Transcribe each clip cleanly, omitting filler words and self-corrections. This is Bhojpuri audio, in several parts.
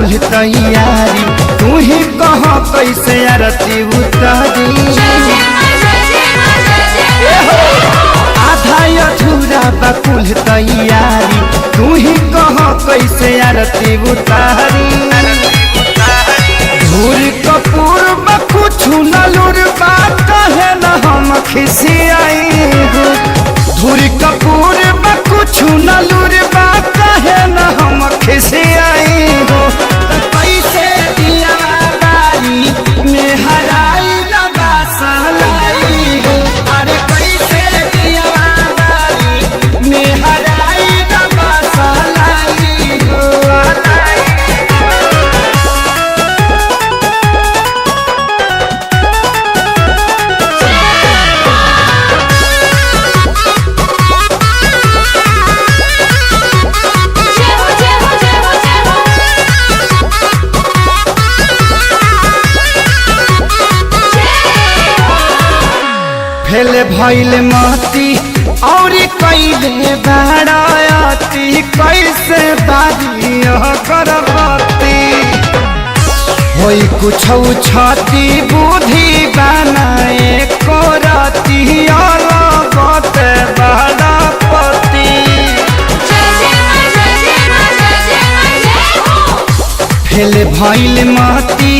कुल तैयारी, तू ही कह कैसे आरती उतारी। आधा अधूरा बा कुल तैयारी, तू ही कह कैसे आरती उतारी। धूर कपूर बा कुछु न लूर बा, कहे न हम खिसियाई हो। धूर कपूर बा कुछु न लूर बा, कहे न हम खिसियाई हो। त कैसे दिया बारी में हराई न बासलाई हो। अरे कैसे दिया बारी में हराई न बासलाई हो। फेल भइल मती और कैले बाराती, कैसे बारी करबती। होई कुछ छति बुद्धि बनाए करती, अलगत बारापति। फेल भइल मती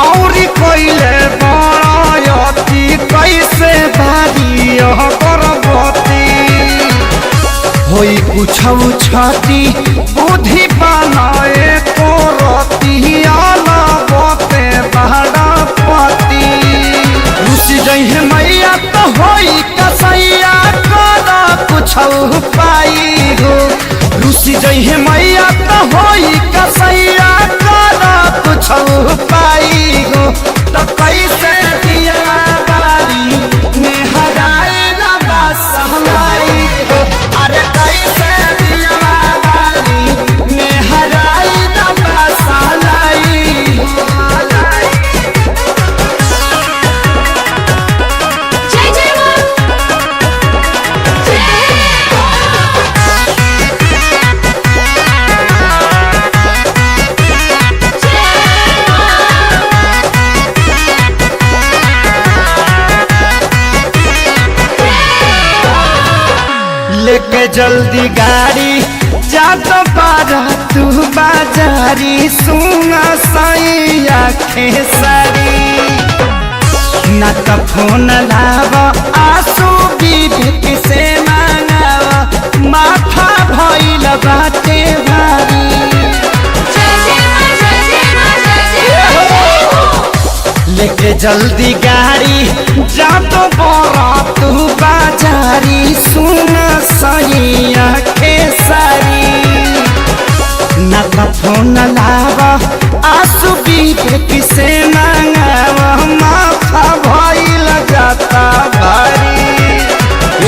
और कैले बाराती, कैसे बारी करबती। होई कुछ छति बुद्धि बनाए करती, अलगते बारापति। रुसि जइहे मैया तो होई कसैया, कर कुछ पाई हो। रुसि जइहे मैया तो होई कसैया, कर कुछ पाई हो। त कैसे दिया बारी में हराए न बासलाई हो। अरे कैसे दिया बारी में हराए न बासलाई हो। लेके जल्दी गाड़ी जा तो पारा तू बाजारी, सुना साई खेसारी। न तो फोन लाव आंसू विवेक से मांगाव, माथा भइल बाटे भारी। लेके जल्दी गाड़ी जा तो बड़ा तू बाजारी, सुना सही खेसारी। न तो फोन लाव आंसू विवेक से मांगाव, माथा भइल जाता भारी।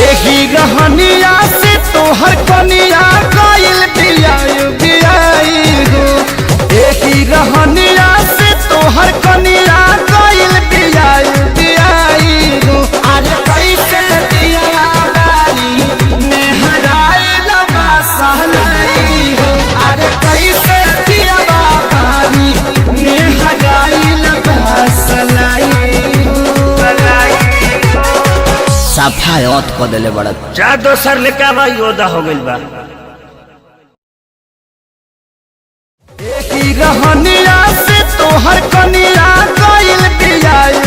एही रहनिया से तोहर कनिया गइल बियाई बियाई हो। एही रहनिया से तोहर कनिया गइल बियाई बियाई हो। अरे कैसे दिया बारी में हराए न बासलाई हो। अरे कैसे दिया बारी में हराए न बासलाई हो। सफायत क देले बड़ा। जा दोसर लेके आवा, योदा हो गइल बा। एही रहनिया से तोहर कनिया गइल बियाई